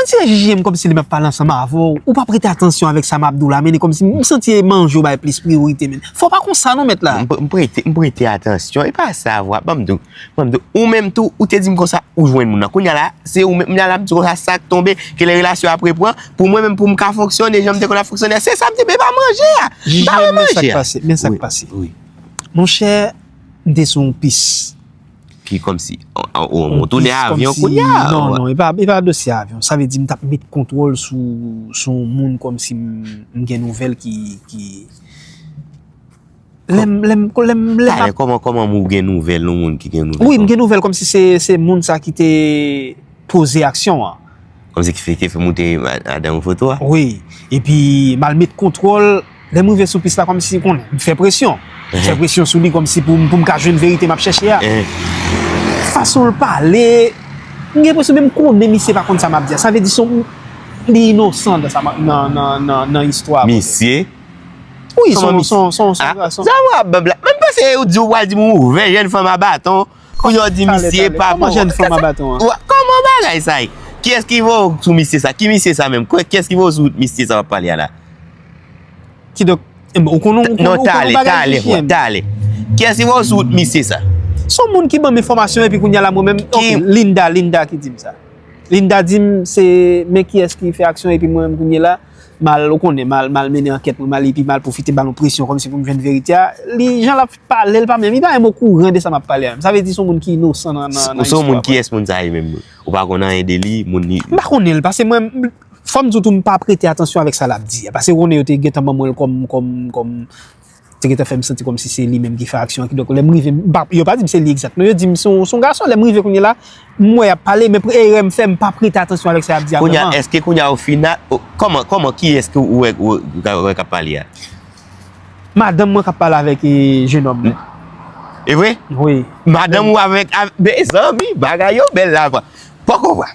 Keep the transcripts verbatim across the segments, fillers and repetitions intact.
Si se J J M kòmsi li m ap pale ansanm avè w, ou pa prete atansyon avèk sa m ap di w la, men e kòmsi m santi manje w bay plis priyorite, men. Fò w pa konsa non, mèt la. M pre- m prete, m prete atansyon, e pa sa, vwa. Ban m di w, ban m di w, ou menm tou, ou te di m konsa, ou jwenn moun nan. Kounye a la, se ou menm, kounye a la, m di w konsa, sa k tonbe, ke lè relasyon ap repran, pou mwen menm, pou m ka fonksyone, jan m te konn ap fonksyone, se sa m di, men pa manje a. M pa vle manje a. J J M, men sa k pase, men sa k pase. Wi, wi. Monchè, m te sou yon pis. Ki kòmsi, o, o, o, m tounen avyon kounye a. Non, non, e pa, e pa dosye avyon. Sa vle di m t ap met kontwòl sou, sou yon moun kòmsi m, m gen nouvèl ki, ki, lè m, lè m, lè m, lè m Talè, ap kòman, kòman ou gen nouvèl yon moun ki gen nouvèl? Wi, m gen nouvèl kòmsi se, se moun sa ki te poze aksyon an. Kòmsi ki fè, ki fè moute ma- madanm ou foto a? Wi. Epi, m al met kontwòl. Lè m rive sou pis la, kòmsi, konnen, m fè presyon. M fè presyon sou li kòmsi pou, m- pou m ka jwenn verite m ap chèche a. Fason l pale, m gen enpresyon menm konnen misye pa konn sa m ap di a. Sa vle di se yon, li inosan nan sa, nan, nan, nan, nan istwa a. Misye? Wi, se yon, se yon, se yon, se yon gason. Sa w ap bab la? Mwen panse ou di w pral di m ou ouvè jèn fanm a baton. Pou yo di misye pa bon. Kòman jèn fanm a baton an? Kòman bagay sa ye? Kiyès ki voye w sou misye sa? Ki misye sa menm? Kiyès ki voye w sou misye sa w ap pale a la? Kidonk, enben, ou konnen, ou konnen, ou konnen bagay J J M. Talè, talè. Kiyès ki voye w sou misye sa? Se yon moun ki ban m enfòmasyon epi kounye a la mwen menm, ok, Linda, Linda ki di m sa. Linda di m se, men kiyès ki fè aksyon epi mwen menm kounye la, m al, ou konnen, m al, m al mennen ankèt mwen, m al epi m al pwofite ba l yon presyon kòmsi pou m jwenn verite a. Li, jan l ap pale, l pa menm, li pa menm okouran de sa m ap pale a menm. Sa vle di se yon moun ki inosan nan, nan, nan istwa a. Se yon moun, kiyès moun sa ye menm? Ou pa konn anyen de li, moun li. M pa konnen l, paske mwen, m- fò m di w tou, m pa prete atansyon avèk sa l ap di a. Paske ou konnen yo te gentan ban mwen l kòm, kòm, kòm, te gentan fè m santi kòmsi se li menm ki fè aksyon an. Kidonk, lè m rive, m pa- yo pa di m se li egzakteman. Yo di m se yon, se yon gason. Lè m rive kounye la, m wè y ap pale, men pre- erè m fè, m pa prete atansyon avèk sa y ap di a vrèman. Kounye a, èske kounye a o final, o, kòman, kòman, kiyès ke ou wè, ou wè k ap pale a? Madanm mwen k ap pale avèk, e, jenòm nan. E vre? Wi. Madanm ou avèk, avèk, mezanmi, bagay yo bèl la, vwa. Poko vwa.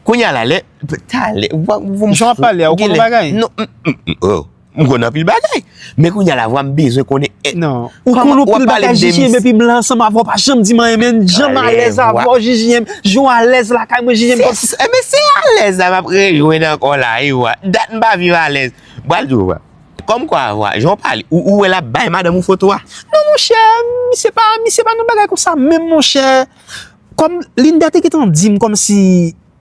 Kounye a la, lè, talè, w ap, w ap. Jan w ap pale a, ou konn yon bagay? Non, m, m, m, oh, m konn anpil bagay. Men kounye a la, vwa, m bezwen konnen, eh, non. Ou konn anpil bagay, J J M, epi m la ansanm avè w, pa janm di m anyen, men janm alèz avè w, J J M, jan w alèz lakay mwen, J J M, kòmsi. Enben, se alèz la, m ap rejwenn ankò la, wi, vwa. Dat m pa viv alèz. M pral di w, vwa. Kòmkwa, vwa, jan w pale, ou, ou wè l ap bay madanm ou foto a? Non, monchè, misye pa, misye pa nan bagay konsa, menm, monchè. Kòm Linda te gentan di m kòmsi,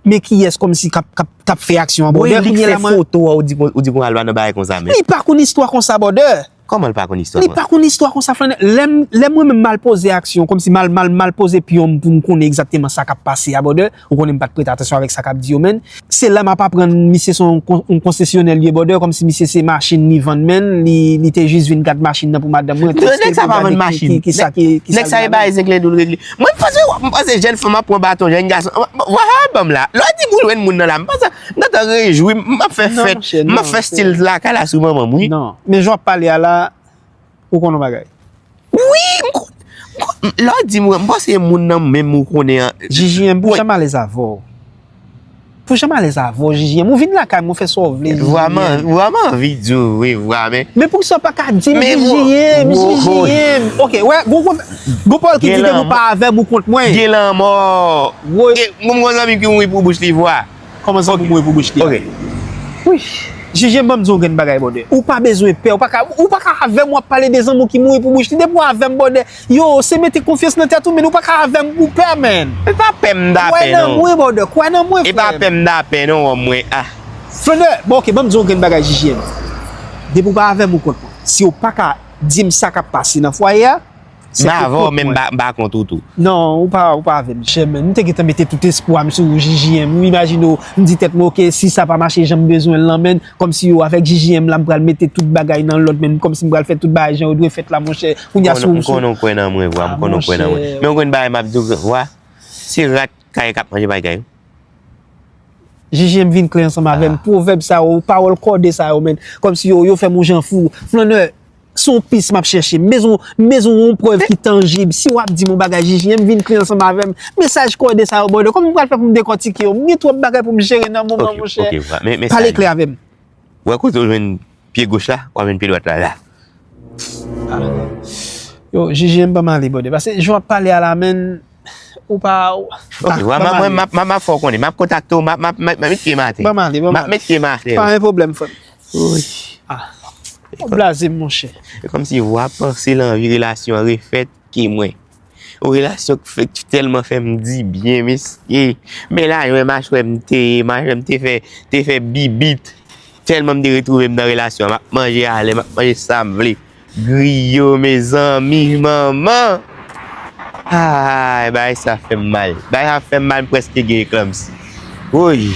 men kiyès kòmsi k ap, k ap, k ap fè aksyon an, brother, kounye a la mwen. Wi, li k fè foto a, ou di, ou di konn al nan bagay konsa, men. Li pa konn istwa konsa, brother. Kòman l pa konn istwa konsa? Li pa konn istwa konsa, flannè. Lè m, lè mwen menm m al poze aksyon, kòmsi m al, m al, m al poze pyon m pou m konnen egzakteman sa k ap pase a, brother. Ou konnen m pa t prete atansyon avèk sa k ap di yo, men. Se la m ap aprann misye se yon kon- yon konsesyonè li ye, brother, kòmsi misye se machin li vann, men li, li te jis vin gad machin nan pou madanm mwen. Nèg sa pa vann machin. Ki, ki, ki sa ki, ki sa. Nèg sa e bay zenglen dou l regle. Mwen, m panse, m panse jèn fanm ap pran baton, jèn gason. Vwa, sa ban m la. Lè w di m ou jwenn moun nan la, m panse, m gentan rejwi, m ap fè fèt, m ap fè stil lakay la sou manman m, wi. Non, men jan w ap pale a la, ou konn yon bagay. Wi, m kon- m kon- lè w di m, m panse moun nan menm ou konnen an. J J M, pou jan m alèz avè w. Pou jan m alèz avè w, J J M, ou vin lakay mwen, ou fè sa w vle, J J M. Vwa, m an- vwa, m anvi di w, wi, vwa, men. Men poukisa w pa ka di m, J J M, J J M? Ok, wè, gon, gon, gon pawòl ki di depi w pa avè m, ou kont mwen. Gen lanmò. Gen lanmò. Gen, m gon zanmi ki mouri pou bouch li, vwa. Kòman zanmi mouri pou bouch li a? Ok. Wi. J J M, ban m di w yon grenn bagay, brother. Ou pa bezwen pè, ou pa ka, ou pa ka avè m, w ap pale de zanmi w ki mouri pou bouch li. Depi w avè m, brother, yo, se mete konfyans nan tèt ou, men ou pa ka avè m pou pè, man. E pa pè m dapè, non. Kwè nan mwen, brother, kwè nan mwen, frè m. E pa pè m dapè, non, wòm mwen, ah. Flannè, bon, ok, ban m di w yon grenn bagay, J J M. Depi w pa avè m, ou kont mwen. Si w pa ka di m sa k ap pase nan fwaye a, se ke kont mwen. M avè w, men m pa, m pa kont ou tou. Non, ou pa, ou pa avè m, chè, man. M te gentan mete tout espwa m sou J J M. Ou imajine w, m di tèt mwen, ok, si sa pa mache jan m bezwen l lan, man, kòmsi yo avèk J J M la, m pral mete tout bagay nan lòd, man, kòmsi m pral fè tout bagay jan yo dwe fèt la, monchè. Kounye a sou, m konnen w kwè nan mwen, vwa, m konnen w kwè nan mwen. Men w konn bagay m ap di w, vwa, se rat kay k ap manje bagay. J J M vin klè ansanm avè m. Pwovèb sa yo, pawòl kòde sa yo, man, kòmsi yo, yo fè m yon jan fou. Flannè, se yon pis m ap chèche. M bezwen, m bezwen yon prèv ki tanjib. Si w ap di m yon bagay, J J M vin klè ansanm avè m. Mesaj kòde sa yo, brother. Kòman m pral fè pou m dekòtike yo? M gen twòp bagay pou m jere nan moman, monchè. Pale klè avè m. Wè kote w jwenn pye goch la, w ap jwenn pye dwat la, la. Yo, J J M ban m ale, brother. Paske jan w ap pale a la, man, ou pa. Ok, m ap fè w konnen, m ap kontakte w, m ap met pye m atè. M ap met pye m atè. Pa gen pwoblèm, frè m. Ou blaze m, monchè. Se kòmsi w ap panse l anvi relasyon an refèt ke mwen. Yon relasyon k fèk tèlman fè m di byen, mesye. Men la, mwen machwè m te, machwè m te fè, te fè bibit. Tèlman m te retwouve m nan relasyon an, m ap manje alè, m ap manje sa m vle. Griyo, mezanmi, manman. Ay, bagay sa fè m mal. Bagay sa fè m mal, m prèske gen eklanmsi. Woy.